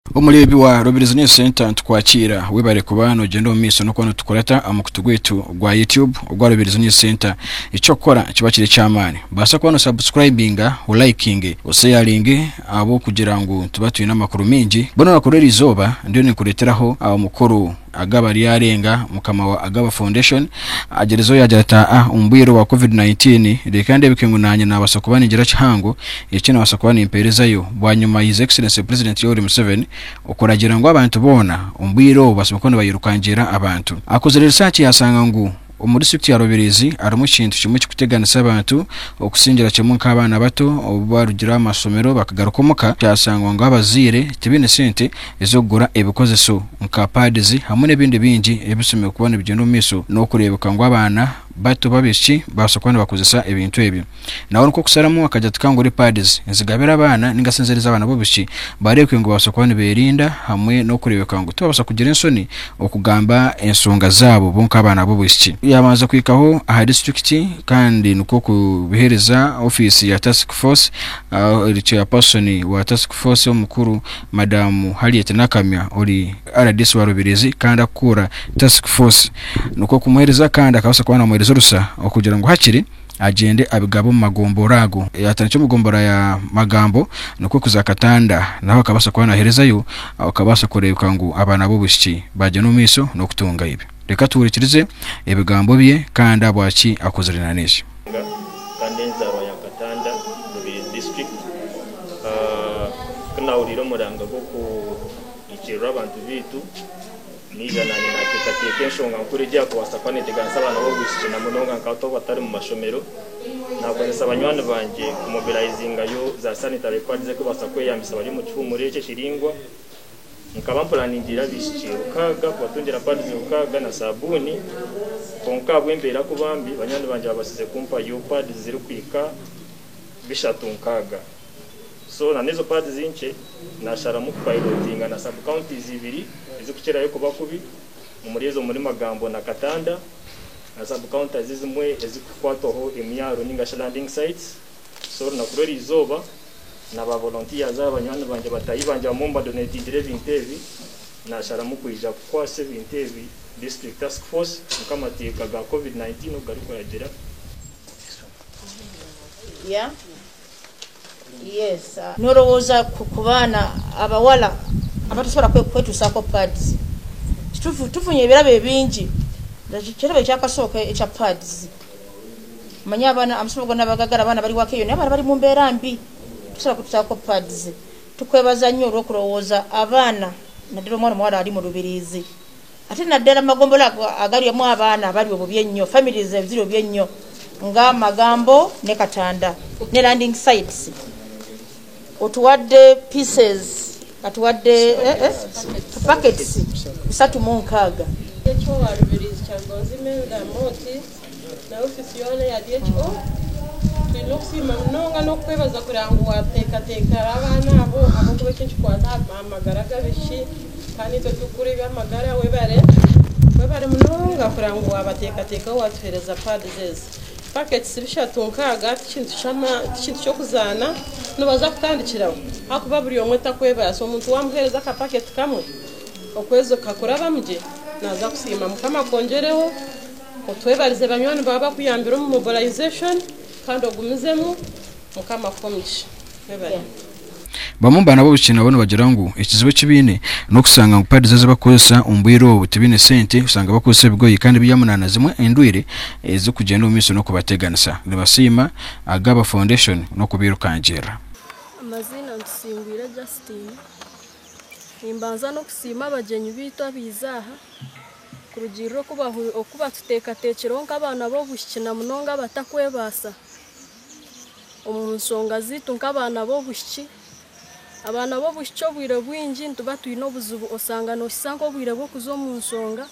Omureebi wa Rubirizi News Centre nitukwakiira webare kuba nogyenda omu maisho n'okuba nitukurata aha mukutu gwaitu ogwa YouTube ogwa Rubirizi News Centre. Eky'okukora nikiba kiri eky'amaani. Baasa kuba nosabusikurayibinga, olayikinge, oseyaringe ahabw'okugira ngu nituba twine amakuru maingi. Mbwenu orunaku rw'erizooba ndiyo ninkureeteraho omukuru Agaba Ryarenga, mukama wa Agaba Foundation, agyerizeho yaagira ati, Aa, omu bwire obwa Covid 19, reka ndeebeke ngu naanye naabaasa kuba ningira kihango eki naabaasa kuba nimpeerezayo. Bwanyima His Excellency President Yoweri Museveni okuragiira ngu abantu boona omu bwire obu basemeriire kuba nibayirukangiira abantu. Akozire research yaashanga ngu Omu disiturikiti ya Rubirizi harimu ekintu kimwe ekirikuteganisa abantu okusingira kimwe nk'abaana bato obu barugire aha masomero bakagaruka omuka kyashangwa ngu abazaire tibaine sente ez'okugura ebikozeso nka pads hamwe n'ebindi bingi ebishemereire kuba nibigyenda omu maisho n'okureebeka ngu abaana bato b'abaishiki babaasa kuba nibakozesa ebintu ebyo. Nawe nikwo kusharamu akagira ati ka ngure pads nzigabire abaana ninga shi nzihereze abaana b'obwishiki bareebeke ngu babaasa kuba nibeerinda hamwe n'okureebeka ngu tibabaasa kugira enshoni okugamba enshonga zaabo bo nk'abaana b'obwishiki. Yaabanza kuhikaho aha disiturikiti kandi nikwo kubiheereza ofiisi ya Task Force eri chairperson wa Task Force omukuru Madamu Harriet Nakamya ori rdc wa Rubirizi kandi arikukuura Task Force nikwo kumuheereza kandi akabaasa kuba naamuheereza orusa okugira ngu hakiri agyende abigabe omu magombora ago. Yaatandikira omu gombora ya Magambo nikwo kuza Katanda naho akabaasa kuba naaheerezayo okabaasa kureebeka ngu abaana b'obwishiki baagyenda omu maisho n'okutunga ebyo. Reka tuhurikirize ebigambo bye kandi ahabwaki akozire n'eki. Kandi enzaarwa ya Katanda, Rubirizi District. Ku naahuriire omuranga gw'okuhikiirira abantu baitu, Naija naanye naateekateeka enshonga nkuru egi erikubaasa kuba neeteganisa abaana b'obwishiki na munonga nka hati obu batari mu mashomero. Naakozesa banywani bangye kumobilayizingayo za sanitary pads ezirikubaasa kweyambisa bari omu kihuumuro eki ekiraingwa. Nkaba mpuraningiire abaishiki rukaaga kubatungira pads rukaaga na saabuuni, kwonka ahabw'embeera kuba mbi, banywani bangye babaasize kumpayo pads zirikuhika bishatu nkaaga. So na n'ezo pads nkye nasharamu ku pilotinga na sub counties ibiri ezikukirayo kuba kubi omuri ezo muri Magambo na Katanda na sub counties ezimwe ezikukwatwaho emyaro ninga shi landing sites. So orunaku rw'erizooba na ba volunteers aba banywani bangye bataahi bangye bamwe mbadonatingire ebintu ebi nasharamu kwija kukwasa ebintu ebi district task force nk'amateeka ga covid 19 oku garikuragira. Yeah. Yes. Nolowooza ku baana abawala abatasobola kwetuusaako pads? Kituufu tufunye ebirabo ebingi. Kirabo ekyakasooka ekya pads. Omanye abaana amasomero gona bagagala abaana bali waka eyo naye abaana bali mu mbeera mbi tosobola kwetuusaako pads. Tukwebaza nnyo olw'okulowooza abaana naddala omwana omuwala ali mu Rubiriizi ate naddala mu magombolola ago agalimu abaana abali obubi ennyo, families eziri obubi ennyo nga Magambo ne Katanda ne landing sites. Otuwadde pieces, atuwadde eh, eh, packets 360. DHO wa Rubirizi Kyagonzi Imelda Amooti na ofiisi yoona eya DHO twine okusiima munonga n'okukwebaza kureba ngu wateekateekera abaana abo ahabw'okuba eki nikikwata aha magara g'abaishiki kandi itwe turikukora eby'amagara webare webare munonga kureba ngu wabateekateekaho watuheereza pads ezi. Packets bishatu nkaaga tikintu tikintu ky'okuzaana nibaza kutandikiraho ahakuba buri omwe takwebaasa omuntu wamuheereza aka packet kamwe okwezi kakurabamu gye naaza kusiima Mukama akwongyereho. Otwebarize banywani baawe abakuyambire omu mobilization kandi ogumizemu Mukama akuhe omugisha. Webare. Bamwe omu baana b'obwishiki nabo nibagira ngu ekizibu eki baine n'okushanga ngu pads ezi barikukozesa omu bwire obu tibaine sente oshanga barikukozesa ebigoye kandi byamunaana zimwe endwaire ezirikugyenda omu maisho n'okubateganisa. Nibasiima Agaba Foundation n'okubairukangirira. Amaziina Ntusingwire Justine. Nimbanza n'okusiima abagyenyi baitu abaize aha. Kurugiirira oku batuteekateekireho nk'abaana b'obwishiki na munonga abatakwebaasa omu nshonga zaitu nk'abaana b'obwishiki. Abaana b'obwishiki obwire bwingi nituba twine obuzibu osanga noohitsya nk'obwire bw'okuza omu nshonga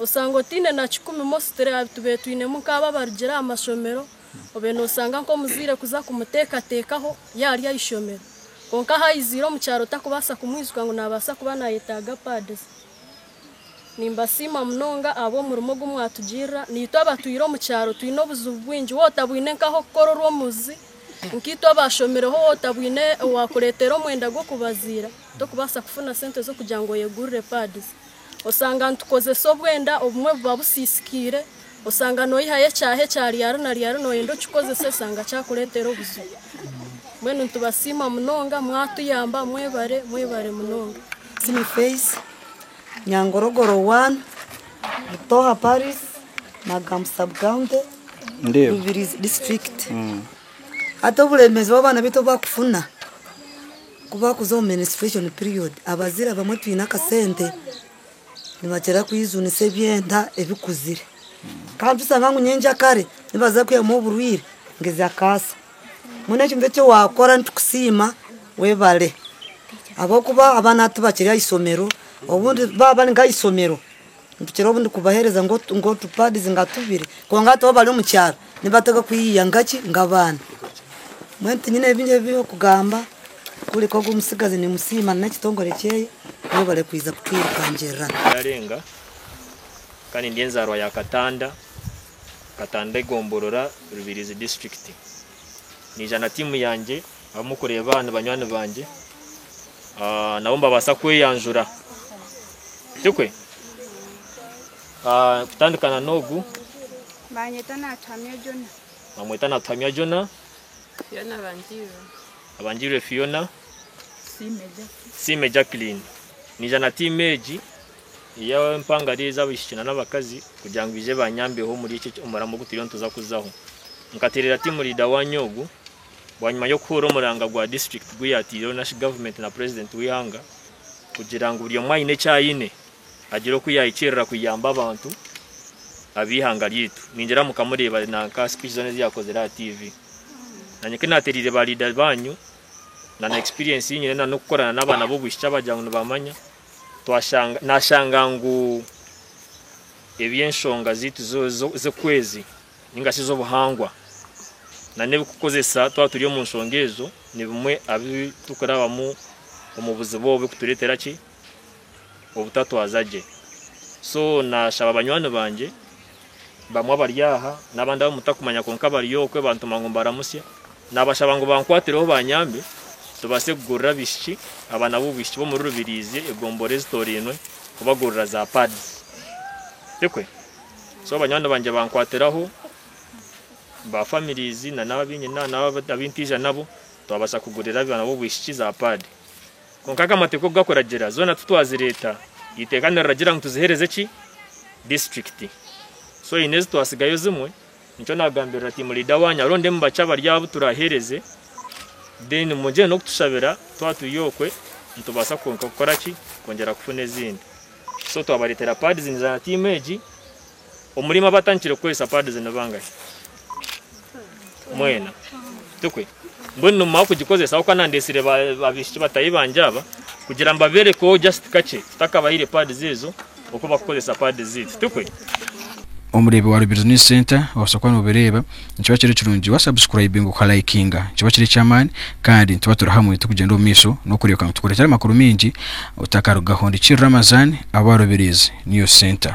osanga otaine na kikumi mostly tubaire twinemu nk'abo abarugire aha mashomero obaire noosanga nk'omuzaire kuza kumuteekateekaho yaaba ari aha ishomero kwonka haayiziire omu kyaro takubaasa kumwijuka ngu naabaasa kuba naayetaaga pads. Nimbasiima munonga ahabw'omurimo ogu mwatugirira. Naitwe abatwire omu kyaro twine obuzibu bwingi. Waaba otabwine nk'ah'okukora orw'omuzi, Nkaitwe abaashomireho waaba otabwine owaakureetera omwenda gw'okubaziira, tokubaasa kufuna sente z'okugira ngu oyegurire pads. Osanga nitukozesa obwenda obumwe buba busiisikaire, osanga noihayo ekyaha ekya ryari na ryari noyenda okikozese osanga kyakureetera obuzibu. Mbwenu nitubasiima munonga mwatuyamba mwebare, mwebare munonga. Simi Faith, Nyangorogoro 1, Butoha Parish, Magambo Sub-County, Rubirizi District. Hati oburemeezi obu abaana baitu obu barikufuna ku barikuza omu menstruation period, abazaire abamwe twine akasente nibakira kwejunisa ebyenda ebikuzire. Kandi tushanga ngu nyenkyakare nibaza kwihamu oburwaire nka kaasa. Mbwenu ekintu eki waakora nitukusiima webare ahabw'okuba abaana hati bakiri aha ishomero obundi baaba bari nk'aha ishomero nitukira obundi kubaheereza nk'otupads nka tubiri kwonka hati baaba bari omu kyaro nibateekwa kwihiya nkaki nk'abaana. Mbwenu tinyine bingi eby'okugamba kureka ogu omutsigazi nimusiima n'ekitongore kyeye webare kwija kutwirukangirira. Yarenga kandi ndi enzaarwa ya Katanda, Katanda egomborora Rubirizi disiturikiti. Naija na tiimu yangye abu murikureeba aha ni banywani bangye, nabo nibabaasa kweyanjura. Tikwe? Kutandika n'ogu. Banyeta Natuhamya Jonah. Bamweta Natuhamya Jonah. Fiona Bangiirwe. Abangiirwe Fiona. Siime Jacqueline. Siime Jacqueline. Naija na tiimu egi ey'empangare ez'abaishiki n'abakazi kugira ngu baije banyambeho omuri eki omurimo ogu turiyo nituza kuzaho. Nkateerera tiimu liida waanyu ogu bwanyima y'okuhuurira omuranga gwa disiturikiti ogu yaateireho nashi gavumenti na purezidenti w'eihanga kugira ngu buri omwe aine eki aine agire oku yaahikirira kuyamba abantu ab'eihanga ryaitu. Ningira mukamureeba nanka sipiiki zoona ezi yaakozire aha tiivi. Naanye ku naateereire ba liida baanyu na na experience ei nyine na n'okukorana n'abaana b'obwishiki abagira ngu nibamanya, twashanga nashanga ngu eby'enshonga zaitu z'okwezi ninga shi ez'obuhangwa na n'ebikukozesa twaba turi omu nshonga ezo ni bimwe ahu turikurabamu omu buzibu obu kutureetera ki obutatwaza gye. So nashaba banywani bangye bamwe abari aha n'abandi abu mutakumanya kwonka bari okwe bantuma ngu mbaramutsye, nabashaba ngu bankwatireho banyambe tubaase kugurira abaishiki abaana b'obwishiki b'omuri Rubirizi egombora ezitoorainwe kubagurira za pads. Tikwe? So banywani bangye bankwatiraho ba families na n'abinyina n'abintaija nabo twabaasa kugurira abaana b'obwishiki za pad. Kwonka aga amateeka oku gakuragira zoona titwazireeta eiteeka niriragira ngu tuziheereze ki? Disiturikiti. So haine ezi twasigayo zimwe nikyo naagambirira tiimu liida waanyu arondemu bakye abari abu turaaheereze then mwongyere n'okutushabira twaba turi okwe nitubaasa kwonka kukora ki? Kwongyera kufuna ezindi. So twabareetera pads za tiimu egi, omuri imwe abatandikire kukozesa pads ni bangahi? Mwena. Tikwe? Mbwenu nimumara kugikozesa ahabw'okuba nandetsire abaishiki bataahi bangye aba kugira mbaberekeho just kakye tutakabahaire pads ezo oku bakukozesa pads zaitu. Tikwe? Omureebi wa Rubirizi News Centre obaasa kuba nobireeba nikiba kiri kirungi wa subscribinga okalayikinga nikiba kiri eky'amaani kandi nituba turi hamwe turikugyenda omu maisho n'okureebeka ngu tukureetera amakuru maingi otakarugaho. Ndi Kiir Ramazan ahabwa Rubirizi News Centre.